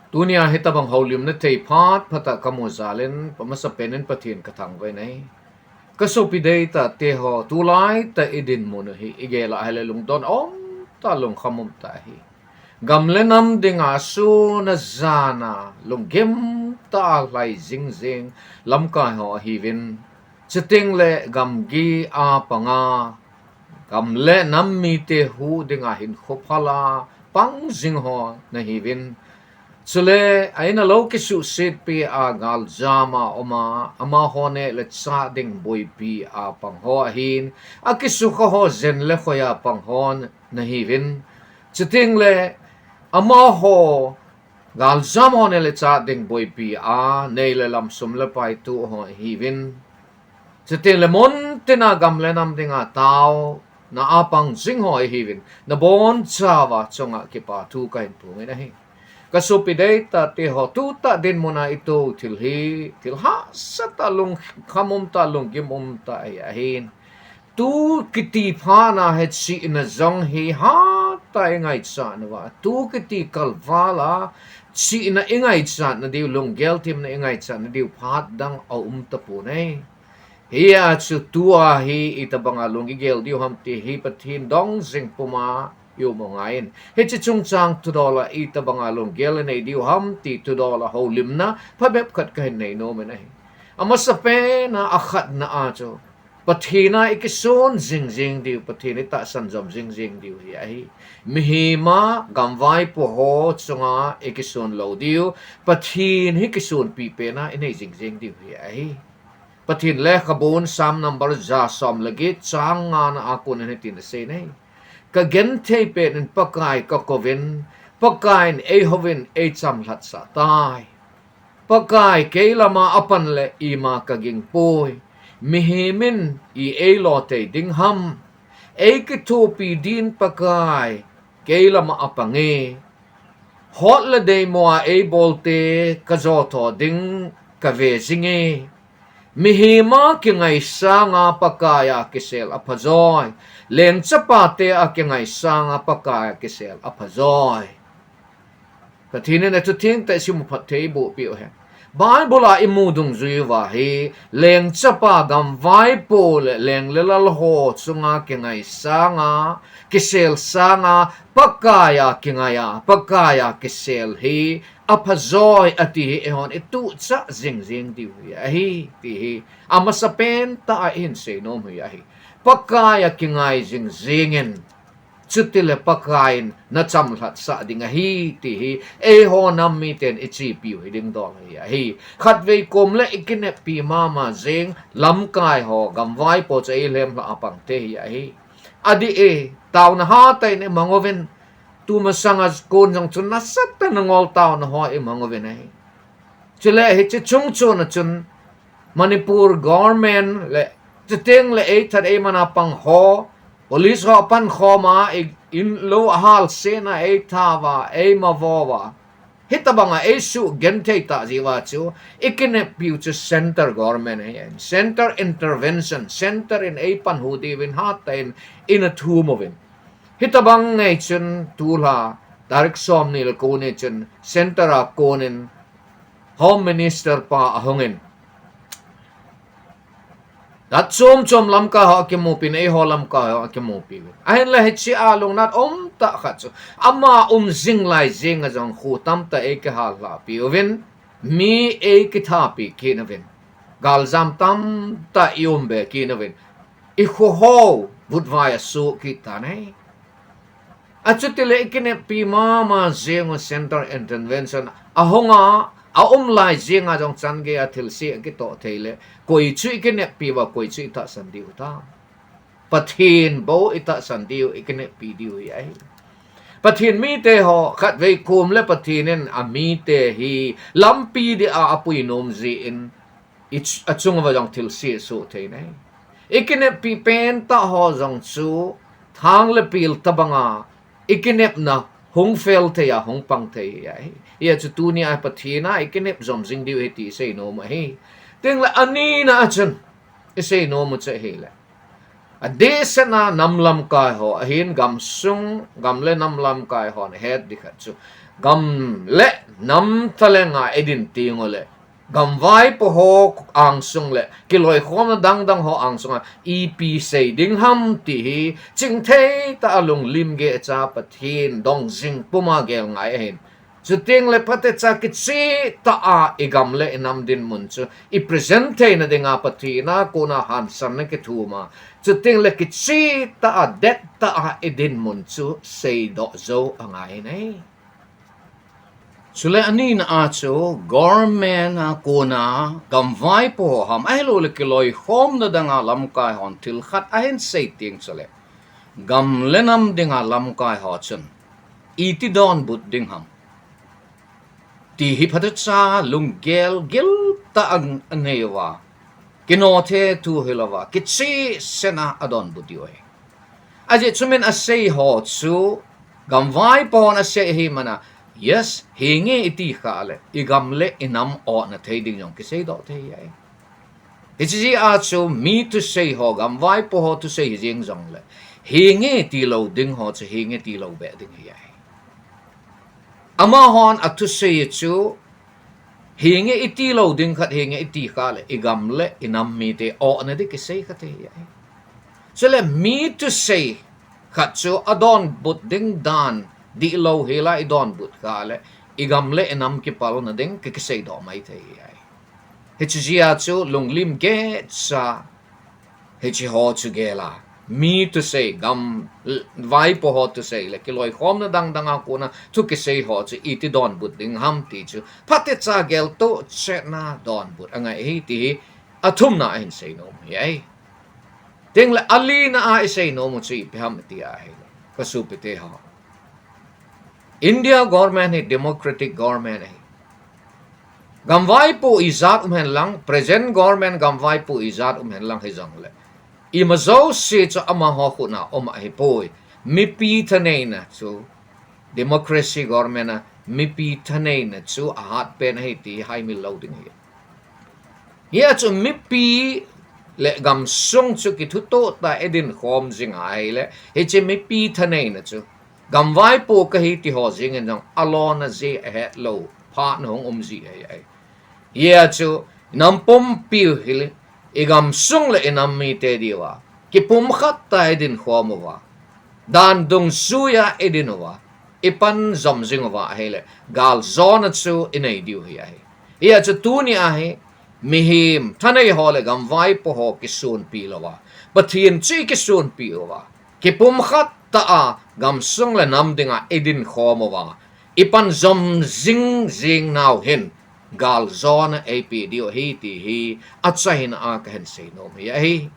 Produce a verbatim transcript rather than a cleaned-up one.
Tunia hitabang houlimna thei phat phat a kamu jal in, amasapen in Pathen kathangvah e. Kasopi deitah teho, tulai tah idinmun u hi igel a ahile lungdon um tah, lungkham um tah ahi. Gam le nam dinga sun a jan a lunggim tah a lhai jingjing lamkai ho ahiuvin, chuteng le gamgi a panga gam le nam mite huhhing dinga hinkho phal a pang jing ho nahiuvin, chule a in a lou kisuhsetpi a galjam a um a, amaho neh le chah ding boipi a pang ho ahin, akisukha ho jen le khoi a pang ho nahiuvin, chuteng le amaho galjam ho neh le chah ding boipi a nei le lam, sum le pai toh ho ahiuvin, chuteng le muntina gam le nam dinga taona a pang jing ho ahiuvin, nabonchauva chunga kipathu kahin phong in ahi. Kasopi deitah teho, tutah dinmun a ito thil hi, thil hahsa tah, lungkham um tah, lunggim um tah ahi, ahin. Tu kiti phat a hi chihna jong hi hatah a ingaichat nauva, tu kiti kalval a chihna ingaichat nadiu, lunggel thimna ingaichat nadiu phat dang aum tapon e. Hia chu tua hi itabanga lung igel diu ham ti hi Pathen dong jing puma i um u angaiyin, hiche chungchang thudol a itabanga lunggel inei diu ham ti thudol a houlimna phabep khat kahin nei nom in ahi. Amasapen a, akhatna a chu Pathen a ikisun jingjing diu, Pathen itahsan jom jingjing diu hi ahi. Mihem a gamvaipo ho chunga ikisun lou diu, Pathen hi kisunpi pen a inei jingjing diu hi ahi. Pathen lekhabun Psalm number ja som le get chang nga na a kon in hitin asei e. Kagenthei pen in Pakai kakouvin, Pakai in eihouvin eichamlhat sah tai. Pakai kei lama apan le ima kaging poi. Mihem in i eilo thei ding ham. Eikithopi din Pakai kei lama apang e. Hot le deimo a eibolte kajotho ding kave jing e. Mihem a kingai sanga Pakai a kisel aphajoi. Lengchapate a kingai sanga Pakai a kisel aphajoi. Pathen in athu thengtah simuphat thei eiboh peh u hen. Bible a imu dungjui uva hi, lengchapa gamvaipo le leng le lal ho chunga kingai sanga, kisel sanga, Pakai a kingai a, Pakai a kisel hi aphajoi ati hi eihon ituhchah jingjing diu hi ahi, ti hi amasapen tah a ihin seinom u hi ahi. Pakai a kingai jingjing in, chutile Pakai in nachamlhat sah ding ahi, ti hi eiho nam miten ichepiu hi dingdol hi ahi. Khatvei kom le ikineppi mama jing lamkai ho, gamvaipo chu eilhem lhah a pang thei hi ahi. Adih e, taona hatah in imang uvin, tumasanga kon jong chun nasatah in angol taona ho imang uvin ahi. Chule hiche chungchon a chun Manipur government le, chuteng le eithat eimana pang ho, police ho apankhom a, i, in lou ahalsetna eithat uva, eimavo uva, hitabanga eisugenthei tah jeh uva chu ikineppiu chu centre government ahi, centre intervention, centre in eipanhu diuvin hatah in ina thum uvin. Hitabang ngei chun tulha tarik somni le ko ni chun centre a konin Home Minister pa ahungin, nat chom chom lamkai ho akimupin, eiho lamkai ho akimupiuvin. Ahinla hiche a lungnat umtah khat chu, ama um jing lai jenga jong kho tamtah eikihallhahpiuvin, mi eikithapi kit uvin, galjam tamtah iumbe kit uvin, ikho ho vutvai asoh kit tan ahi. Achutile ikineppi mama jeng u centre intervention ahunga, aum lai jenga jong changeiya thilse akitoh theile, koi chu ikineppi uva, koi chu itahsan diu ham? Pathen bou itahsan diu, ikineppi diu hi ahi. Pathen mite ho, khatvei kom le Pathen in amite hi lampi dia apui nom jeh in, i ch-, achunguva jong thilse asoh thei ahi. Ikineppi pentah ho jong chu thang le pel tabanga ikinepna hung fail thei a, hung pang thei ahi. Hia chu tunia Pathen a ikinep jom jing diu ahi ti iseinom u ahi. Tengle anina a chun iseinom u chu ahile, adehsetna nam lamkai ho, ahin gamsung, gam le nam lamkai hon ahet ding khat chu, Gam le nam thalhenga i din teng uleh, gamvaipo ho angsung le kiloikhomna dangdang ho angsunga ipi sei ding ham ti hi chingthei tah a lunglim gecha Pathen dong jing puma gel ngai ahin. Chuteng le phatecha kicheh tah a i gam le i nam dinmun chu i present theina dinga Pathen a kona hansanna kithum a, chuteng le kicheh tah a, det tah a i dinmun chu seidoh jou angai ahi. Chule anina a chu government a kona gamvaipo ho ham, ahilouleh kiloikhomna danga lamkai hon thil khat ahin sei teng chuleh, gam le nam dinga lamkai ho chun iti donbut ding ham ti hi phatecha lunggel gil tah a anei uva, kinothe thu hilouva, kicheh sena adonbut diu ahi. Ajeh chu min asei ho chu, gamvaipo hon asei ahi mana, yes, henge iti khah le i gam le i nam otna thei ding jong kiseidoh thei ahi. Hiche jeh a chu mi thusei ho, gamvaipo ho thusei hi jeng jongle, henge tilou ding ho chu henge tilou beh ding ahi. Amahon athusei chu, henge itilou ding khat, henge iti khah le i gam le i nam mite otna ding kisei khat ahi. Chule mi thusei khat chu adonbut ding dan dihlou hela i donbut khah le i gam le i nam kipalna ding ki, kiseidoh mai thei ahi. Hiche jeh a chu lunglim gecha hiche ho chu gel a, mi thusei, gamvaipo ho thusei le kiloikhomna dangdang a kona thu kisei ho chu iti donbut ding ham ti chu phatecha geltoh chetna donbut angai ahi ti hi athumna a hin seinom ahi. Tengle alina a i seinom u chu ipi ham ti ahile, ka sopite ho, India government hi democratic government ahi. Gamvaipo ijat um henlang, present government gamvaipo ijat um henlang hijongle, ima jouse chu amaho khut a um ahipoi. Mipi thaneina chu, democracy government a mipi thaneina chu ahatpen ahi ti haimil lou ding ahi. Hia chu mipi le gamsung chu kithutoh tah a i dinkhom jing ahile, hiche mipi thaneina chu, gamvaipo kahi ti ho jeng in jong alona jeh ahetlou phatna hung um ji ahi. Hia chu i nam pumpiu hile, i gamsung le i nam mite diuva kipumkhat tah a i dinkhom uva, dan dungjuia i din uva, i panjom jing uva ahile, galjona chu i nei diu ahi. Hia chu tuni a hi mihem thanei ho le gamvaipo ho kisonpi louva, Pathen chu i kisonpi uva, kipumkhat tah a gamsung le nam dinga i dinkhom uva, i panjom jing jing nau hin galjona eipeh diu ahi ti hi achaina a kahin seinom ahi.